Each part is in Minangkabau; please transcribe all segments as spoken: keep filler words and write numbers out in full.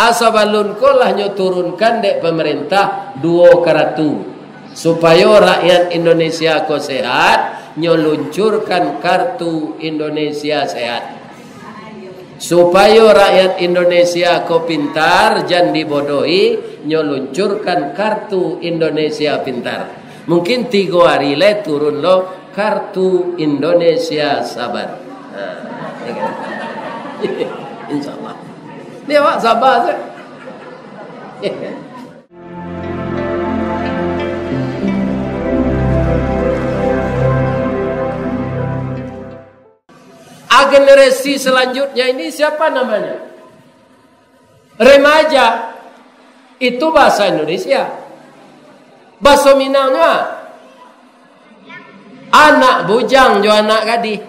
Sabalun ko lah nyo turunkan dek pemerintah duo karatu. Supayo rakyat Indonesia ko sehat, nyo luncurkan kartu Indonesia Sehat. Supayo rakyat Indonesia ko pintar, jan dibodohi, nyo luncurkan kartu Indonesia Pintar. Mungkin tigo hari lai turun lo kartu Indonesia Sabar. Ha, ya kan? Insya Allah. Ni awak sabar saja. Ya kan? Ah, generasi selanjutnya ini siapa namanya? Remaja. Itu bahasa Indonesia. Bahasa Minangnya, anak bujang jo anak gadih.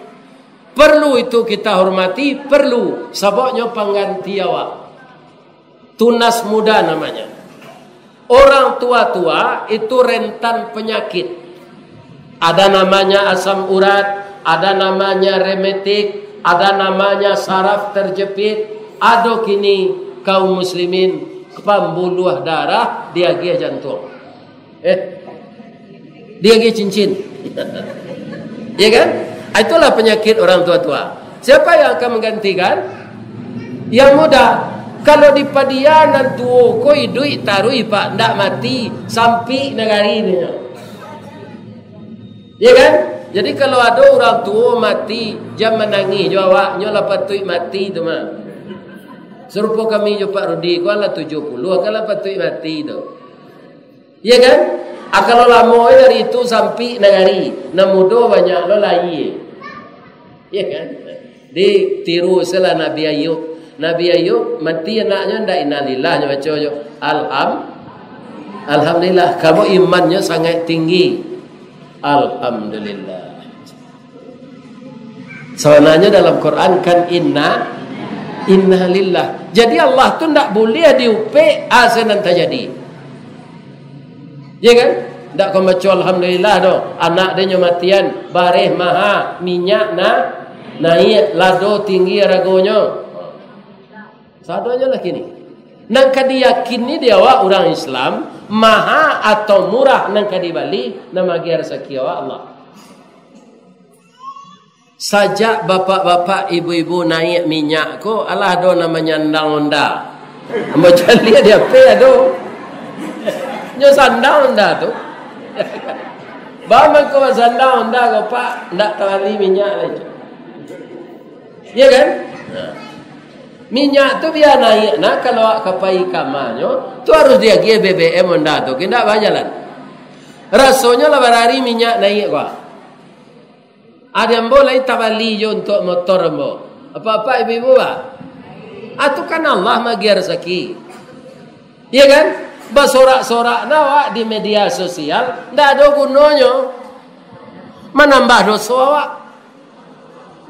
Perlu itu kita hormati, perlu. Sababnyo pangganti awak. Tunas muda namanya. Orang tua-tua itu rentan penyakit. Ada namanya asam urat, ada namanya rematik, ada namanya saraf terjepit, ado kini kaum muslimin pambuluah darah diagiah jantung. Eh, diagiah cincin. Ya kan? Ah, itulah penyakit orang tua-tua. Siapa yang akan menggantikan? Yang muda. Kalau di Padia nan tuo ko iduik taruih, Pak, ndak mati, sampik nagari nyo. Ya kan? Jadi kalau ado urang tuo mati, jan manangih jo awak, nyo lah patuik mati tu mah. Sarupo kami jo Pak Rudi ko lah tujuah puluah, kan lah patuik mati tu. Ya kan? Ah, kalau lamo dari itu sampik nagari, nan mudo banyak lo lai. Ya kan? Ditiru salah Nabi Ayub. Nabi Ayub mati anaknyo ndak innalillah nyo baco jo. Alham-, Alhamdulillah. Kamu imannyo sangat tinggi. Alhamdulillah. Sabananyo dalam Quran kan inna, innalillah. Jadi Allah tu ndak buliah diupek asa nan tajadi. Ya kan? Ndak ka baco alhamdulillah doh. Anak dia nyo matian, bareh maha, minyak na, naik, lado tinggi aragonyo. Sadonyo lah kini. Nan ka diyakini di awak urang Islam, maha atau murah nan ka dibali, nan magiah rasaki awak Allah. Sajak bapak-bapak, ibu-ibu naiak minyak ko, alah ado nan manyandang Honda. Ambo caliak di H P ado. Nyo sandang Honda tu. Baa mangko basandang Honda ko, Pak? Ndak tabali minyak lai. Iya kan? Nah. Minyak tu bia naiak nah, kalau awak ka pai ka amanyo, tu harus diagiah B B M Honda tu, kok indak bajalan. Rasonyo lah barari minyak naiak ko. Ado ambo lai tabali jo untuak motor ambo. Apak-apak ibu-ibu, bah? Ah, tu kan Allah magiah rasaki. Iya kan? Basorak-sorak nah awak di media sosial, ndak ado gunonyo. Manambah doso awak.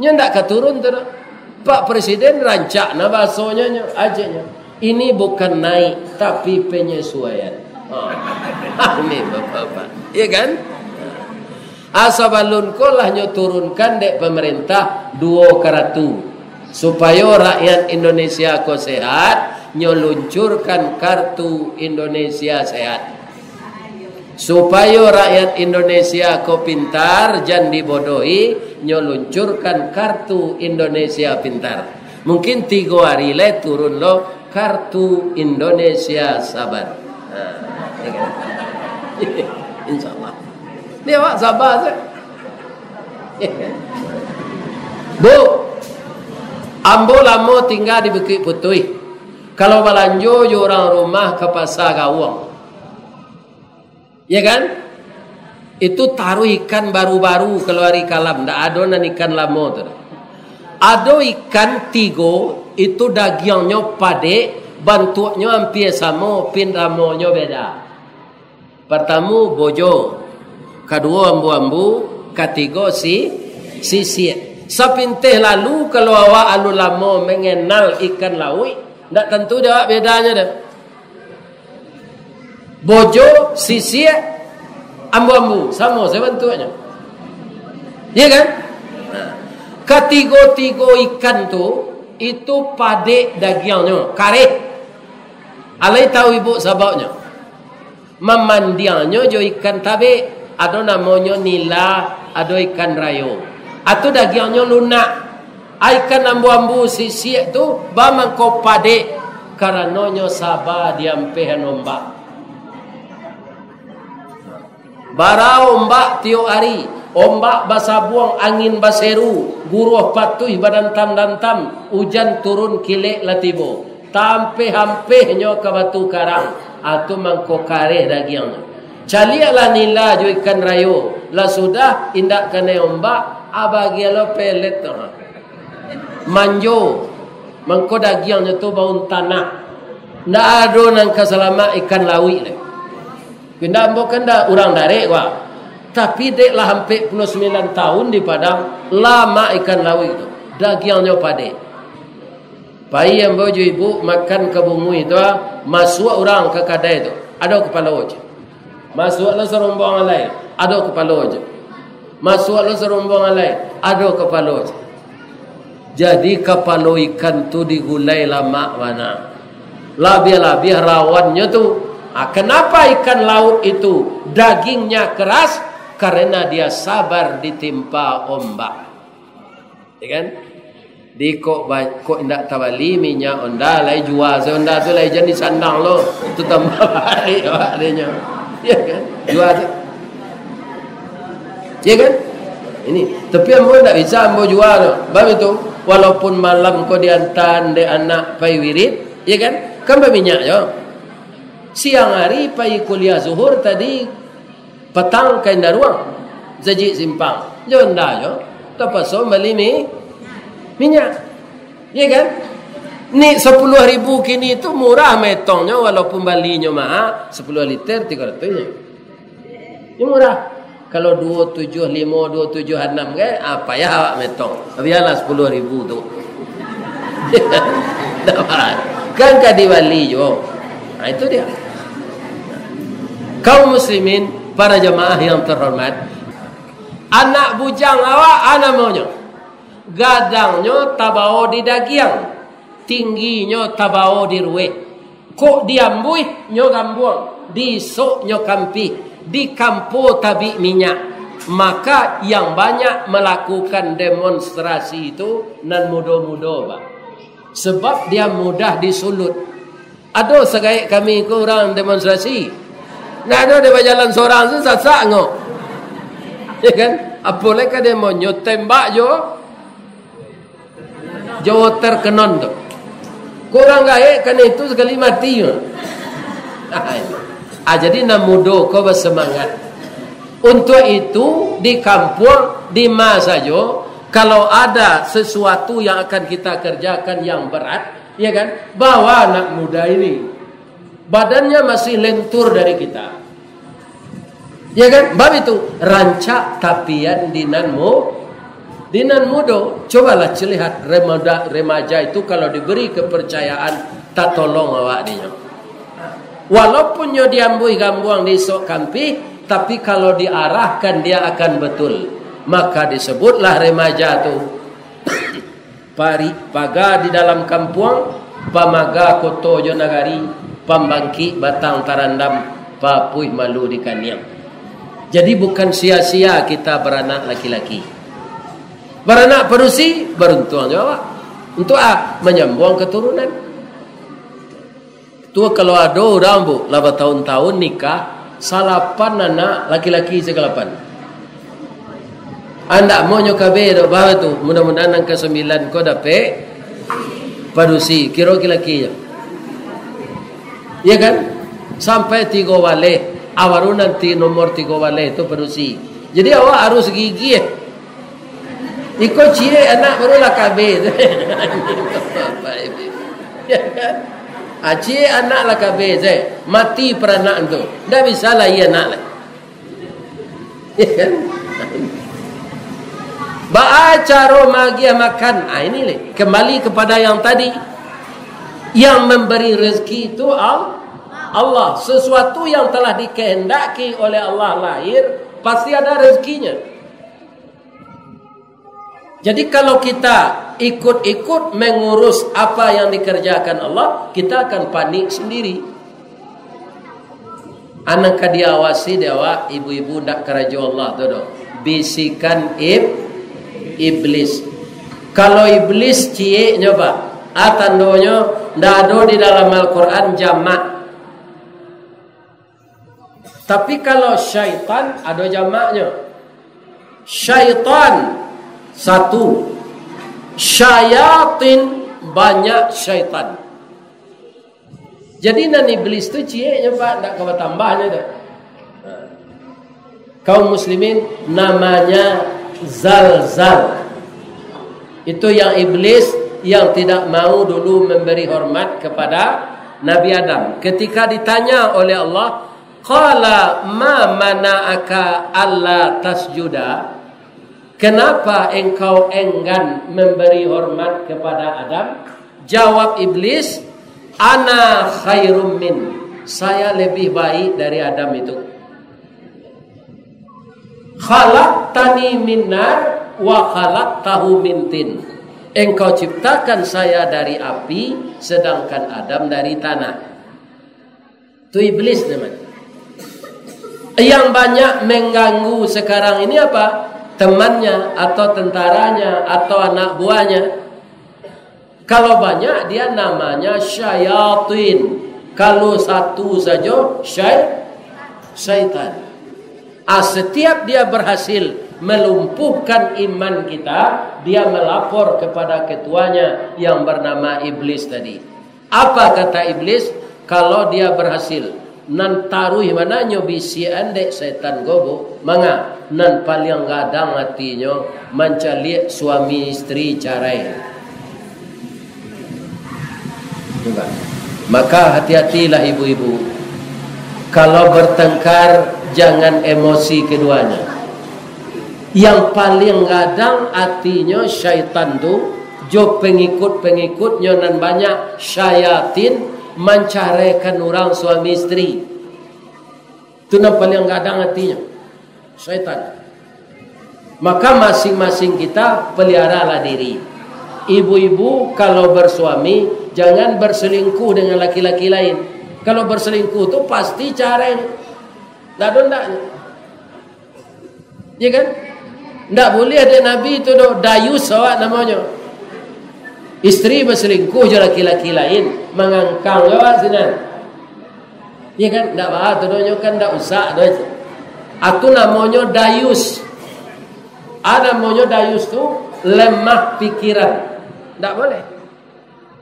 Nyo ndak ka turun tu doh. Pak Presiden rancak nah bahasonyo nyo, ajeknyo. Ini bukan naik, tapi penyesuaian. Ha. Ini bapak-bapak. Iya kan? Ah, sabalun ko lah nyo turunkan dek pemerintah duo karatu. Supayo rakyat Indonesia ko sehat, nyo luncurkan kartu Indonesia Sehat. Supayo rakyat Indonesia ko pintar, jan dibodohi, nyo luncurkan kartu Indonesia Pintar. Mungkin tigo hari lai turun lo kartu Indonesia Sabar. Ha, ya kan? Insya Allah. Ni awak sabar saja. Bu, ambo lamo tingga di Bukik Putuih. Kalau balanjo jo urang rumah ka Pasa Gawang. Ya kan? Itu taruih ikan baru-baru kalua dari kalam, ndak ado nan ikan lamo tu. Ado ikan tigo, itu dagiangnyo padek, bantuaknyo ampia samo, pin ramonyo beda. Partamo bojo, kaduo ambu-ambu, katigo si-, sisiak. Sapinteh lalu, kalau awak alun lamo manganal ikan lauik, ndak tantu dek awak bedanyo doh. Bojo, sisiak, ambu-ambu, samo sajo bantuaknyo. Iya kan? Nah, katigo-tigo ikan tu, itu padek dagiangnyo, kareh. Alai tahu ibu sababnyo? Mamandiangnyo jo ikan tabek, ado namonyo nila, ado ikan rayo. Atu dagiangnyo lunak. Ikan ambu-ambu sisiak tu bamangko padek, karanonyo saba diampehan ombak. Bara ombak tiok ari, ombak basabuang, angin baseru, guruah patuih badantam-dantam, ujan turun kilek lah tibo. Tampeh-ampehnyo ka batu karang, atu mangko kareh dagiangnyo. Caliaklah nila jo ikan rayo, lah sudah indak kanai ombak, abagianlah pelet tu. Manjo, mangko dagiangnyo tu baun tanah. Ndak ado nan ka salamat ikan lauik lai. Indak ambo kan ndak urang darek, wak. Tapi dek lah ampek puluah sambilan tahun di Padang, lamak ikan lauik tu. Dagiangnyo padek. Pai ambo jo ibu makan ka bungui tu, ah, masuak urang ka kadai tu. Ado kapalo je. Masuak lo sarombongan lai, ado kapalo je. Masuak lo sarombongan lai, ado kapalo je. Jadi, kapalo ikan tu digulai lamak bana. Labiah-labiah rawannyo tu. Ah, kenapa ikan laut itu dagingnya keras? Karena dia sabar ditimpa ombak. Ya kan? Di kok ba-, kok indak tabali minyak Honda, lai jua se Honda tu, lai jan disandang lo. Tu tambah baik awak dinyo. Ya kan? Jua se. Ya kan? Ini, tapi ambo ndak bisa ambo jua tu. Bab itu, walaupun malam ko diantaan dek anak pai wirid, ya kan? Kan baminyak jo. Siang hari pai kuliah zuhur tadi, patang ka Indaruang, sajik simpang. Jo ndak jo, tapaso bali mi-, minyak. Ya kan? Ni sapuluah ribu kini tu murah metongnyo, walaupun balinyo maha, sapuluah liter tigo ratuih. Ini murah. Kalau duo tujuah limo, duo tujuah anam kan, ah, payah awak metong. Biarlah sapuluah ribu tu. Dapat. Kan ka dibali juo. Nah, itu dia. Kaum muslimin, para jamaah yang terhormat, anak bujang awak, ah, namonyo. Gadangnyo tabao di dagiang, tingginyo tabao di ruweh. Kok diambuih nyo gambuang, diisok nyo kampih, dikampo tabik minyak. Maka yang banyak melakukan demonstrasi itu nan mudo-mudo, Pak. Sebab dia mudah disulut. Ado sagaek kami ko urang demonstrasi. Ndak ado, dia bajalan sorang tu sasak ngok. Ya kan? Apo lai ka demo nyo tembak jo, jo water cannon tu. Kurang gaek kan itu sakali mati. Ah, jadi nan mudo ko basamangat. Untuak itu, di kampuang, di ma sajo, kalau ada sesuatu yang akan kita kerjakan yang berat, ya kan? Bawa anak muda ini. Badannya masih lentur dari kita. Ya kan? Bab itu, rancak tapian di nan mu-, di nan mudo. Cobalah celihat remaja, remaja itu kalau diberi kepercayaan, tatolong awak dinyo. Walaupun nyo diambuih gambuang, diisok kampih, tapi kalau diarahkan, dia akan betul. Maka disebutlah remaja tu Pari-, paga di dalam kampuang, pamaga koto jo nagari, pambangkik batang tarandam, papuih malu di kaniang. Jadi, bukan sia-sia kita baranak laki-laki. Baranak padusi, baruntuang jo awak. Untuak a? Manyambuang katurunan. Tu kalau ado urang, Bu, lah batahun-tahun nikah, salapan anak, laki-laki sagalapan. Andak mo nyo kabeh dok, bah tu. Mudah-mudahan nan kasambilan ko dapek padusi, kiro laki-laki nyo. Iya kan? Sampai tigo baleh, a baru nanti nomor tigo baleh tu padusi. Jadi awak harus gigih. Iko ciek anak baru lah kabeh tu. Ya kan? Ah, ciek anak lah kabeh, mati paranak tu. Ndak bisa lai anak lai. Ya kan? Baa caro magiah makan? Ah, ini lai. Kembali kepada yang tadi. Yang memberi rezeki itu Al-, Allah. Sesuatu yang telah dikehendaki oleh Allah lahir, pasti ada rezekinya. Jadi, kalau kita Ikut-ikut mengurus apa yang dikerjakan Allah, kita akan panik sendiri. Anak ka diawasi dek awak, ibu-ibu ndak karajo Allah tu doh. Bisikan ib-, iblis. Kalau iblis cieknyo, Pak, ah, tandonyo ndak ado di dalam Al-Quran jamak. Tapi kalau syaitan, ado jamaknyo. Syaitan satu, syayatin banyak syaitan. Jadi nan iblis tu cieknyo, Pak, ndak ka batambahnyo tu. Kaum muslimin, namanya zalzal. Itu yang iblis yang tidak mau dulu memberi hormat kepada Nabi Adam. Ketika ditanya oleh Allah, "Qala ma mana'aka alla tasjuda?" "Kenapa engkau enggan memberi hormat kepada Adam?" Jawab iblis, "Ana khairum min, saya lebih baik dari Adam itu. Khalaqtani min nar wa khalaqtahu min tin. Engkau ciptakan saya dari api, sedangkan Adam dari tanah." Tu iblis namanya. Yang banyak mengganggu sekarang ini apa? Temannya, atau tentaranya, atau anak buahnya. Kalau banyak, dia namanya syayatin. Kalau satu saja, syai-, syaitan. Ah, setiap dia berhasil melumpuhkan iman kita, dia melapor kepada ketuanya yang bernama iblis tadi. Apa kata iblis? Kalau dia berhasil, nan taruih mananyo bisiakan dek setan gobo, manga, nan paliang gadang atinyo mancaliak suami isteri carai. Maka hati-hatilah ibu-ibu. Kalau bertengkar, jangan emosi keduanya. Yang paliang gadang atinyo syaitan tu, jo pengikut-pengikutnyo nan banyak, syayatin, mancaraikan urang suami isteri. Tu nan paliang gadang atinyo, syaitan. Maka masing-masing kita peliharalah diri. Ibu-ibu kalau bersuami, jangan berselingkuh dengan laki-laki lain. Kalau berselingkuh tu pasti carai. Ndak ado ndaknyo. Ya kan? Ndak buliah dek Nabi tu doh, dayus awak namonyo. Isteri basalingkuh jo laki-laki lain, mangangkang jo awak sinan. Ya kan? Ndak baa tu doh, nyo kan ndak usah doh. Atu namonyo dayus. A namonyo dayus tu lemah pikiran. Ndak boleh.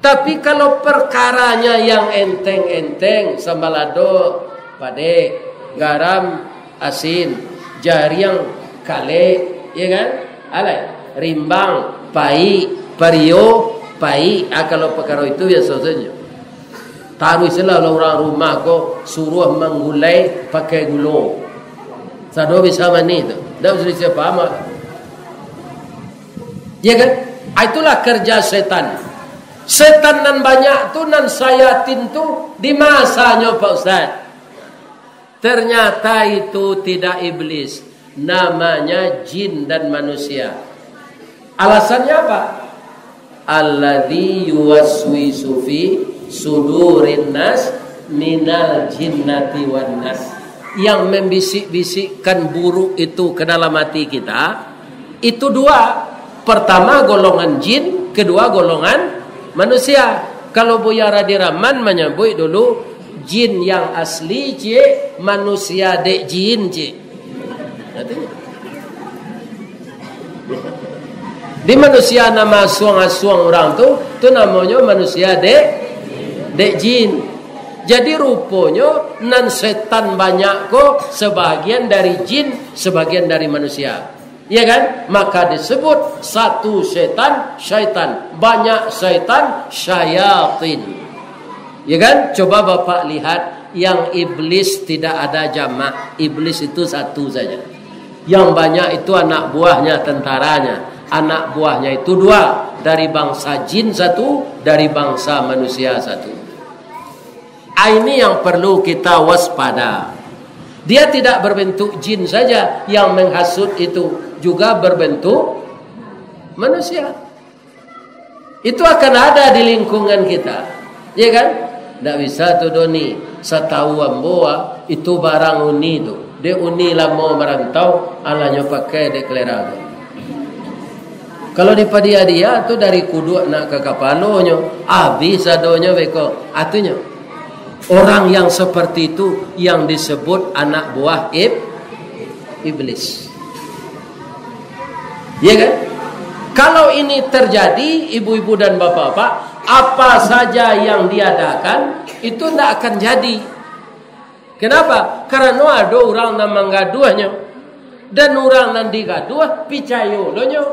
Tapi kalau perkaranya yang enteng-enteng, sambalado, padeh, garam, asin, jariang, kalek, ya kan? Alai, rimbang, paik, pario, paik. Ah, kalau perkara itu biasa saja. Taruih salah orang rumah ko suruh manggulai pakai gulo. Sado bisa manih tu. Ndak bisa siapa amat. Ya kan? Ah, itulah kerja setan. Setan nan banyak tu, nan syayatin tu, di masanyo, Pak Ustaz. Ternyata itu tidak iblis, namanya jin dan manusia. Alasannya apa? Alladzi yuwaswisu fi sudurin nas minal jinnati wan nas. Yang membisik-bisikkan buruk itu ke dalam hati kita, itu dua. Pertama golongan jin, kedua golongan manusia. Kalau Buya Radiraman manyabuik dulu, jin yang asli, cik, manusia dek jin, cik. Artinya, di manusia nan maasuang-asuang urang tu, tu namonyo manusia dek, dek jin. Jadi ruponyo nan setan banyak ko, sebagian dari jin, sebagian dari manusia. Ya kan? Maka disebut satu setan, syaitan. Banyak setan, syayatin. Ya kan? Coba Bapak lihat, yang iblis tidak ada jamak. Iblis itu satu saja. Yang banyak itu anak buahnya, tentaranya. Anak buahnya itu dua. Dari bangsa jin satu, dari bangsa manusia satu. Ah, ini yang perlu kita waspada. Dia tidak berbentuk jin saja yang menghasut itu, juga berbentuk manusia. Itu akan ada di lingkungan kita, ya kan? Ndak bisa tu, Doni. Satau ambo, ah, itu barang uni tu. Dek uni lamo marantau, alah nyo pakai dek kalera tu. Kalau dipadiah-diah tu dari kuduak nak ka kapalonyo, abih sadonyo beko. Atunyo, orang yang seperti itu yang disebut anak buah ib-, iblis. Ya kan? Kalau ini terjadi, ibu-ibu dan bapak-bapak, apa saja yang diadakan, itu ndak akan jadi. Kenapa? Karena ado urang nan manggaduahnyo, dan urang nan digaduah picayo lo nyo.